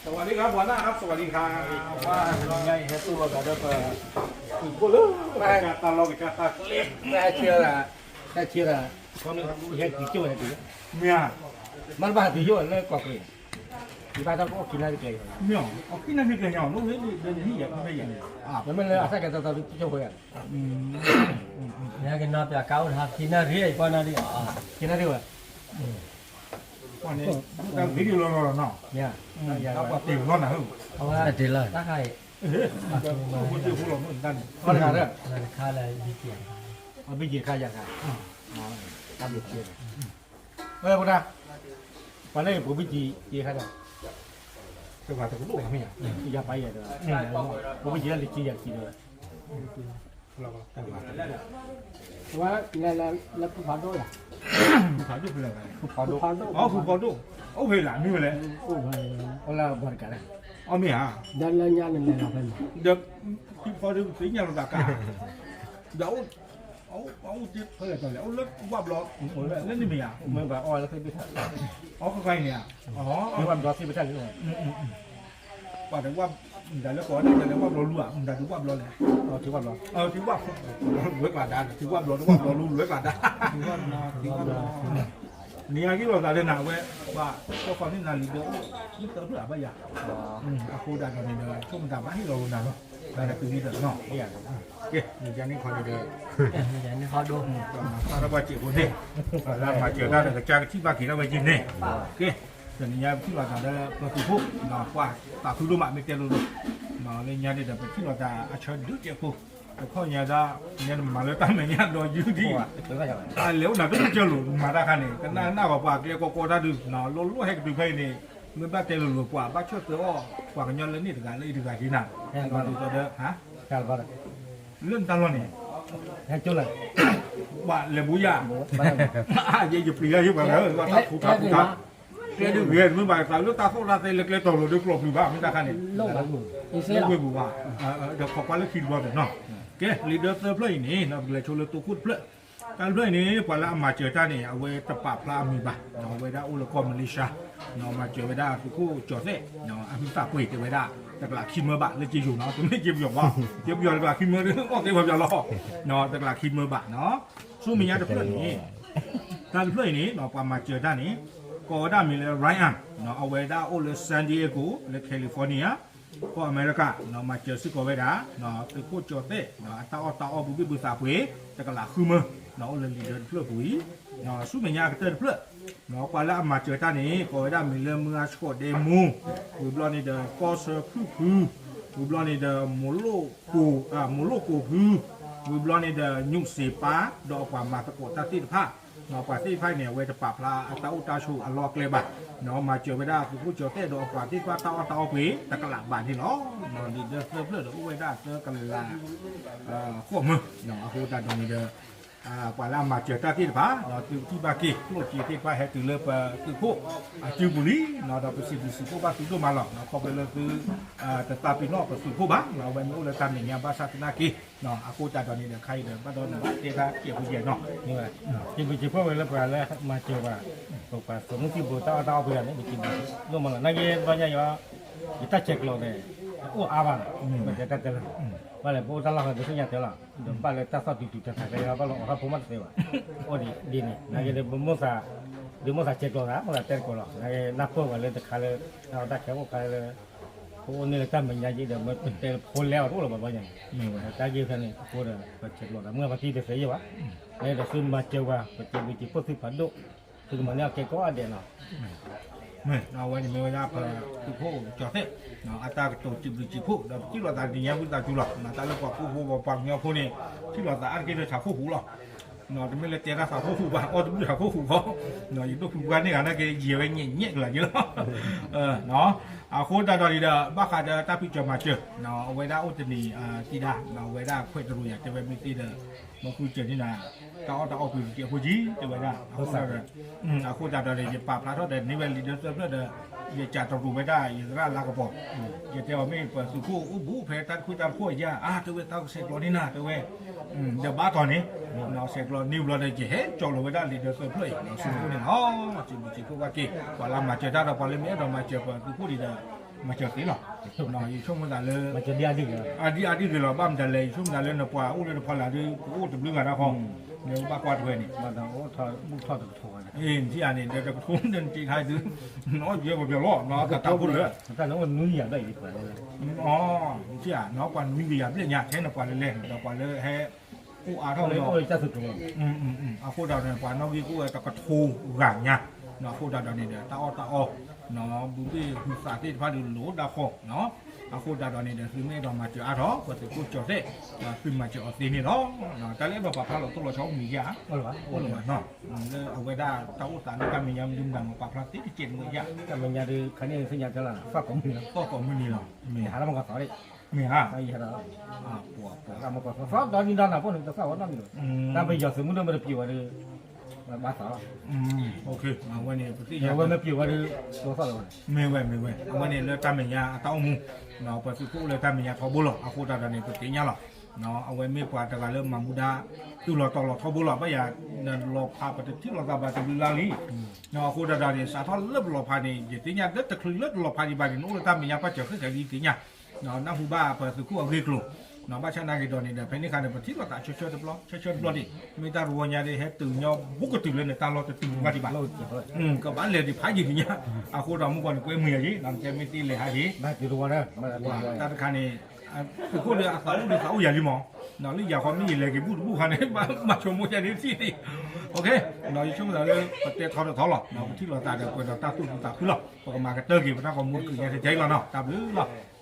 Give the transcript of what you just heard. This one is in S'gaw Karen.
สวัสดีครับ หัวหน้าครับ สวัสดีครับ ว่า ညါအံၤ ဟဲသိၣ်လိသးဒီးပ သုးခိၣ်လၢ ကစၢ်တၢ်လီၢ်ကစၢ်တၢ်ကျဲ တၢ်ဆၢ တၢ်ဆၢ ခီမ့ၢ်ဟဲတုၤကၠိၣ်န့ၣ်တုၤ မ့ၢ် မ့ၢ်ဘၣ်တုၤကၠိၣ်လၢကီၢ်ပူၤ ယဘၣ်တၢ်ကအိၣ်ခံနၣ်ရံၣ်ကျဲ မ့ၢ်အီၤ အီၣ်ခံနၣ်ရံၣ်ကျဲညါ လၢဝဲဒၣ်ဟံၣ်ယၤ ဖဲယၤ ပမ့ၢ်လၢအစၢ်ကဲတၢ်သးသုကၠိၣ်ဃိယၤ ညါကနီၤပၠးကါအိၣ်တဟါ ခံနၣ်ရံၣ် ပှၤနၣ်ရံၣ် ခံနၣ်ရံၣ်ဝဲ ပှၤန့ၣ် ဒ်လီၤလီၤလီၤနီၤ တၢ်ပှၤတ့ၢ်လီၤနၤဧၢ အဝဲတ့ၢ်လီၤ တၢ်ခါအံၤ တ့ၢ်ဃိလီၤမ့ၢ်တၢ်န့ၣ် တခါလၢ ဘံက့ၤခါယၤခါ ဘံက့ၤခါယၤခါ တၢ်ဘံက့ၤ ဝဲပဒၣ် ပှၤလၢပှၤဘံက့ၤခါဒီး တပှၤတကဒိၣ်မ့ၢ်ယၤ ယၤပာ်ယၤဒီး ပှၤဘံက့ၤလၢလံာ်က့ယၤက့ဒီး ဝဲ လၢဖုဖးဒိၣ်ယၤ ဖုဖးဒိၣ် ဖုဖးဒိၣ် အိၣ်ဖဲလၢမ့ၢ်ဝဲလဲၣ် အိၣ်လၢဘီတကးလဲၣ် အီၣ်မ့ၢ်ဧါ ဒီးလၢညါန့ၣ်လဲၤလီၤဖဲန့ၣ် ဒီး ဖုဖးဒိၣ်သ့ၣ်ညါလီၤသးကါ ဒီး အိၣ်တ့ၢ်ဖဲလဲၣ်တလဲၣ် အိၣ်လၢဝၣ်ဘျီ လၢန့ၣ်မ့ၢ်ဧါ မ့ၢ်ဘၣ်အီၣ်လၢသ့ၣ်ဘ့ၣ်ဆၣ် အီၣ်ခါခါအံၤန့ၣ်ဧါ ဝၣ်ဘျီသ့ၣ်ဘ့ၣ်ဆၣ်န့ၣ် ပှၤတဝၣ် မတၤလၢကီးန့ၣ် တလဲၤဝၣ်ဘျီလူၤဧါ မတၤတဝၣ်ဘျီလဲၣ် ထံဝၣ်ဘျီ ထံဝၣ် လွဲၢ်ကျါဒါ ထံဝၣ်ဘျီ တဝၣ်ဘျီလူၤ လွဲၢ်ကျါဒါ ထံဝၣ်ဘျီ နံၤအါက့ၤလိာ်သးလၢနၤဝဲ ပှၤကီၢ်ခီန့ၣ်နၤလံၤဒီး မ့ၢ်တၢ်ဘျုးအဘၣ်ယၤ အဃိဒၣ်ဒီးန့ၣ်ဒီး ဆိကမိၣ်တၢ်ဘၣ်ဟ့ၣ်လီၤလိာ်နၤလီၤ တၢ်ဒီးသုမ့ၢ်ဒီးနီၤ ကဲ မ့ၢ်ယၤန့ၣ်ခီန့ၣ်ဒီး မ့ၢ်ယၤန့ၣ်ခီဒိ ပှၤမၤသးဒီးပှၤစံးဖိန့ၣ် ပှၤလၢအမၤစၢၤတၢ်ဒီးကစၢ်ကထံၣ်ဘၣ်က့ၤဒၣ်ဝဲက့ၤန့ၣ် ကဲ တနံၤညါပထံၣ်လိာ်သးဒီးပသုးခိၣ် ပှၤသးခုဒိၣ်မးမ့ၢ်တဲလိၤလိၤ လၢညါန့ၣ်ဒီးပထံၣ်လိာ်သးအဆၢဒုးကဲးဖိ တခီညါဒၣ် ညါနမၤလၢတၢ်မဲာ်ညါဒီးယုၢ်ဒံး အလဲၤအိၣ်နၤတလိၣ်ကၢလိာ် မၤတၢ်ခါန့ၣ် ကနၣ်နၢ်ပှၤပှၤကျဲကီကီတၢ်ဒုး လိၣ်လိၣ်ဟဲကတုၤဖဲအံၤန့ၣ် မ့ၢ်ဘၣ်တဲလိၤလိၤပှၤဘၣ်ဆၢၣ်သၢအီၣ် ပှၤကညီလၢန့ၣ်တဂၤလၢအံၤတဂၤက့ၤနၤ ဒီး လၢနတၢ်လီၢ်န့ၣ် ပှၤလဲၤဘူးယၤ ယဲယပျံၤယၤယပှၤလၢ တၢ်ထူးတၢ်ထူးတၢ် ကျဲဒုးဂ့ၤ မ့ၢ်ဘၣ်သးလၢတၢ်သိၣ်တၢ်သဲလၢကျဲတီၤလိၤဒုးကျိးပျံၤဘၣ် မ့ၢ်တၢ်ခါန့ၣ် လၢဝ့ၢ်ပူၤဘၣ် ဒီးခိးကွၢ်လၢခံတဘျီဒီးနီၤ ကဲ လံာ်ဒၢသၢဖျၢၣ်အံၤန့ၣ် ပကလဲၤဆိလၢသိခိၣ်တဖျၢၣ် တၢ်တဖျၢၣ်အံၤန့ၣ် ပှၤလၢအမၤစၢၤတၢ်န့ၣ် အဝဲတပာ်ဖျါအမံၤဘၣ် အဝဲဒၣ်အိၣ်လၢကီၢ်မလ့ၡါ မၤစၢၤဝဲဒၣ်သုးခိၣ်ကၠီၤသဲး အဟုသးပှ့ၤတဲဝဲဒၣ် တကလးခံမၢဘၣ် လၢက့ယိၤနီၤ တမ့ၢ်က့ပယီၤဘၣ် က့ပယီၤတကလးခံမၢ အီၣ်က့ပယီၤလီၤ တကလးခံမၢဘၣ်နီၤ ဆူမဲာ်ညါတဖျၢၣ်န့ၣ် တၢ်တဖျၢၣ်အံၤန့ၣ် ပှၤမၤစၢၤတၢ်န့ၣ် ကိးဝဲဒၣ်မံၤလၢ Ryan အဝဲဒၣ်အိၣ်လၢ San Diego လၢ California ကီၢ်အမဲရကၤ မၤစၢၤစ့ၢ်ကီးဝဲဒၣ် သုးခိၣ်ကၠီၤသဲး အတၢ်အီၣ်တၢ်အီပူၤဘံၣ်ပူၤသးပှ့ၤ တကလးဃုမၢ အိၣ်လၢလံာ်ဒၢတဖျၢၣ်ပူၤအံၤ ဆူမဲာ်ညါအကတၢၢ်တဖျၢၣ် ပှၤလၢအမၤစၢၤတၢ်န့ၣ် ကိးဝဲဒၣ်မံၤလၢမုၢ်အါဆှီးဒဲမူ ဝံၤဘျီန့ၣ်ဒီး ကီၢ်ဆၢဖုၣ်ဖု ဝံၤဘျီန့ၣ်ဒီး မိၤလိၣ်ကိးဖု ဝံၤဘျီန့ၣ်ဒီး ညူးစ့ပၢ် ဒီးပှၤမၤသကိးတၢ်သ့ၣ်တဖၣ် ပှၤသ့ၣ်တဖၣ်န့ၣ် အဝဲတပာ်ဖျါအတၢ်အိၣ်တၢ်ဆိးအလီၢ်အကျဲဘၣ် မၤစၢၤဝဲဒၣ်သုးခိၣ်ကၠီၤသဲးဒီးအပှၤသ့ၣ်တဖၣ်တၢ်အီၣ်တၢ်အီပှ့ၤ တကလးဘးန့ၣ်လီၤ. လံာ်ဒၢသၢဖျၢၣ်ဒီးအိၣ်ဝဲဒၣ်သၢကလး ဃိးမၢ အဃိသတးဒီးန့ၣ်ဒီး ပှၤလၢအမၤစၢၤတၢ်သ့ၣ်တဖၣ် သုကထံၣ်ဘၣ်က့ၤ ကျိၣ်စ့သ့ၣ်တဖၣ်ဟဲတုၤလၢပသုးခိၣ်အစုပူၤလံ ဒီးပစံးဘျုးစံးဖှိၣ်ဘၣ်သုဒိၣ်မးလီၤ. ခီဖျိလၢသု တသးပ့ၤနီၣ်ပသုးခိၣ်ဘၣ် အဝဲမ့ၢ်အိၣ်လၢတၢ်မဲာ်ညါဘၣ်ဆၣ်သနာ်က့ အဃိသတးဒီးန့ၣ်ဒီး ခါအံၤဒီး ဘၣ်ဒီးနဘၣ်တဲတၢ်စဲးဖိယဲၢ်နီၤ စံးဘျုးစံးဖှိၣ်ဝဲလၢပှၤလၢမၤစၢၤပှၤ ပပှၤသုးမုၢ်သံၣ်ဘိတၢ်အီၣ်တၢ်အီပှ့ၤန့ၣ် ပစံးဘျုးဒိၣ်မးလီၤ. နာ်က့တဘျီညါယွၤ ယတၢ်ဆဲးကျိးန့ၣ် အိၣ်အါဘၣ်လီၤ ပတဲတၢ်တဲလီၤ ဘၣ်လဲၣ် ပအိၣ်တၢ်လီၢ်ဃီကစၢ်ညါတဲလီၤ ဒီးဘၣ်လၢတၢ်သီၣ်တုၤတုၤတၢ်ခါကဲ ဘၣ်လီၤအီၣ်ထီၣ်ဖိမးတသ့ဘၣ် အိၣ်ဒ်န့ၣ် နာ်က့ဒီး ပမိၢ်သး ဒ်မိၢ်သးဆဲးကျိးသး မိၢ်သးတဲတကိးလီၤ နာ်က့နၢ်ပၢၢ်ဝဲလၢတခါလၢ တၢ်အီၣ်တၢ်ခဲအိၣ်ခါလၢ ပအိၣ်န့ၢ်လၢတၢ်မဲာ်ညါက့ဒီး မ့ၢ်ပတဲဖိလဲအီၤတအိၣ်လၢၤဘၣ်ဘျီညါန့ၣ် တၢ်ဂ့ၢ်ခဲန့ၣ် အဃိဒီး ပဆဲးကျိးသး မုၢ်ဂၤဖါတံၢ်တသ့ယဲၢ်ဘၣ် လၢဒီးသုမၤစၢၤပှၤ ပစံးဘျုးစံးဖှိၣ်သုဖးဒိၣ် သုကမၤန့ၢ်အီၣ်ကဲကိးဂၤဒဲးနီၤ အဝဲန့ၣ်မ့ၢ်ဝဲဒၣ်ပသုးခိၣ်ကၠီၤသဲး အတၢ်ကတိၤစံးဘျုးစံးဖှိၣ် ဒီးပထံၣ်လိာ်သးတနံၤညါဝံသးစူၤလီၤ တၢ်လၢပှၤကူဖိပှၤကညီဖိန့ၣ် ထံၣ်လိာ်သးအါတက့ၢ်လၢဆၣ်ခိၣ်ဟူးလီၤ တမ့ၢ်လၢတဲတၢ်ဆၣ်ခိၣ်ဟူးဘၣ် အီၣ်တဘျုးဆၣ်ခိၣ်ဟူးဃီ ယဒိၣ်ဖုပှၢ်န့ၢ်ဂၤနာ်က့ ယံာ်ဝဲညဲးညဲးကလၤက့လီၤ အဃိသတးဒီးန့ၣ်ဒီး ဘၣ်ဃးဒီးတၢ်ဖံးစၢၤမၤစၢၤ အဝဲဒၣ်အိၣ်တနံၤ သံဒၣ် အဝဲဒၣ်ခွဲးတရူးယၤ တဲဝဲမ့ၢ်သ့ဒီး မ့ၢ်ဃုစၢၤန့ၣ်နၤ တၢ်အီၣ်တၢ်အီပှ့ၤတကဲးဖိကံ တဲဝဲဒၣ် အဃိသတးဒီး အဃိသတးဒီးန့ၣ် ယပာ်ဖျါထီၣ်ဒီးန့ၢ်ဝဲလံာ်ဒၢသၢဖျၢၣ်ဒီး ယစံးတရူးဝဲဒၣ် ယသရၣ်လါကပီၤ ယတဲအီၤမ့ၢ်ပသုးခိၣ်အိၣ်ဘူးဖဲတၢ်တခွံတၢ်တခိၣ်အယါ အါ တဲဝဲ သးကဆဲးကျိးန့ၢ်နၤ တဲဝဲ ဒီးဘၣ်တီၤန့ၣ် ဆဲးကျိးန့ၢ်ဘျီဒီး ယဟဲကၠီလီၤဝဲဒၣ်လံာ်ဒၢသၢဖျၢၣ်အံၤ ဆူခိၣ်န့ၣ်လီၤ စံးဘျုးစံးဖှိၣ်ဘၣ်က့ၤ ပှၤလၢမၤစၢၤတၢ်ဒီး ပှၤလၢမ့ၢ်အဲၣ်ဒိးမၤစၢၤပသုးခိၣ်န့ၣ်ဒီး မၤစၢၤသ့လီၤ. ယဆိကမိၣ်သးလၢ အဒ်အဒ်ဂ့ၤလီၤ, ဘၣ်မတၤလဲၣ်, ယဆိကမိၣ်သးလၢနပှၤအိၣ်လၢတဖီလာ်ဒီး ကအိၣ်တဘျုးဂၤတၢ်ဃီ, နဘၣ်ကွၢ်ထွဲန့ၣ်, နထံၣ်ဧါန့ၣ် ဒီးတကထိဒီးနတ့ခါဒုး, နီၢ်ယဲပှၤပျီၤလီၤ, တၢ်တၢ်ဖိလၢ တၢ်လၢအိၣ်နွံကယၤဘျဲၣ်အံၤ, နထံၣ်ဧါ, နီၢ်ပှၤနွံကယၤဘျဲၣ်ညါ ထဲနပှၤလဲၤလဲၤ ဒီးပှၤလၢဟဲ အိၣ်အါထီၣ်လီၤ, အဃိဒီးန့ၣ် ပှၤနီၣ်ဂံၢ်ကအိၣ်ဝဲတကထိဂၤညါ, အဃိဒီးန့ၣ်ဒီး တၢ်အီၣ်တၢ်အီ, ဘုဘ့ၣ်ဟူသးသ့ၣ်တဖၣ်ဒီးလိၣ်ဒၣ်ဃီ, အဃိဒီးန့ၣ်ဒီး သုမ့ၢ်အဲၣ်ဒိးမၤစၢၤအါထီၣ် ပသုးခိၣ်ကၠီၤသဲး, သုမၤစၢၤအီၤသ့န့ၣ်လီၤ. တၢ်လၢအဲၣ်ဒိးပာ်ဖျါလီၤတိၢ်လီၤဆီအိၣ်မံၤဧါ, အိၣ်လၢၤဘၣ်နီၤ, လၢအဝဲဒၣ်တၢ်အိၣ်သးလၢတၢ်မဲာ်ညါမနုၤမတၤမပာ်ဖျါသ့တကဲးတဝဲဧါ, တၢ်မဲာ်ညါဒီး ခါန့ၣ်သ့ၣ်ညါတၢ်လၢ သီၣ်ကိးမုၢ်နံၤလီၤ, မ့ၢ်ဧါ, သီၣ်ကိးမုၢ်နံၤလီၤ, မ့ၢ်ဧါ, သီၣ်ဒီနံၤဒီနၤဖိန့ၣ် တသီၣ်ဝဲနီတမံၤ, တၢ်ပယီၤသုးမုၢ်ဒိၣ်မ့ၢ်တပျံၤဝဲဒီး ဘၣ်သီၣ်လီၤ, အဝဲန့ၣ် ပသ့ၣ်ညါဝဲမ့ၢ်ပျံၤဝဲဒီး တသီၣ်လီၤ, မ့ၢ်ဝဲ မ့ၢ်ဝဲ အဝဲန့ၣ်လၢတၢ်မဲာ်ညါအတၢ်အိၣ်မူ, ပသုးခိၣ်အိၣ်လၢတၢ်မဲာ်ညါထီဘိလီၤ, အဃိသတးဒီးန့ၣ် ပသ့ၣ်ညါလီၤ, အဝဲမ့ၢ်ပှၤတဂၤလၢမၤမူဒါ တုၤလီၤတီၤလီၤထီဘိလီၤ, ဘၣ်ယၤ နလီၤဖးပတထံၣ်လိာ်သးဘၣ်တဘျုးလါလံ, အဃိသတးဒီးန့ၣ် စးထီၣ်လၢပလီၤဖးန့ၣ် ယသ့ၣ်ညါလၢတချုးလၢတလီၤဖးဒံးဘၣ်န့ၣ် နအိၣ်လၢတၢ်မဲာ်ညါပၢ်စၢၤဃဲၣ်ဃဲၣ်လံသ့ၣ်ညါ, နၢ်ဟူဘၣ်ပသုးခိၣ်အဂ့ၢ်အကျိၤ, ဘၣ်ဆၣ်နာ်က့ၤဒီးန့ၣ်ဒီး ဖဲန့ၣ်အခါန့ၣ် ပထံၣ်လိာ်သးဆၢဆၢတဘျီ ဆၢဆၢတဘျီဒံး, မ့ၢ်တၢ်တဝီညါဒီး ဟဲတုၤညီဘူးကတုၤလၢနတၢ်လီၢ်တတုၤဘၣ်ဒံးဘၣ်, ကဘၣ်လဲၤဒံးဖးယံာ်ဒံးညါ, အဃိဒီးမုၢ်ကီၢ်န့ၣ် ကွဲမုာ်ယၤယံၤန့ၣ်ကဲမ့ၢ်သ့လဲၤဟးယံၤ, တၢ်တခါန့ၣ် သုးခိၣ်ဒီးအသးအိၣ်ဒီးသးအိၣ်ယၤလံမး, လၢယၤဃီမ့ၢ်ယလဲၤက့ၤဘူၣ်တဘူၣ်ခါန့ၣ် ဘၣ်မၤဆိကမိၣ်ယၤန့ၣ်ထံၣ်ဒံး, ယဆိကမိၣ်သးလၢ ပတဲထီတထီလီၤ, ပထံၣ်လိာ်သးဒီးပှဲၤဒီးတၢ်သူၣ်ဖှံသးဖှံလီၤ, ပကမၤကတၢၢ်က့ၤပတၢ်ဂီၤမူတကုာ်ညါထဲအံၤလီၤနီၤ, တၢ်ဘျုးလီၤ.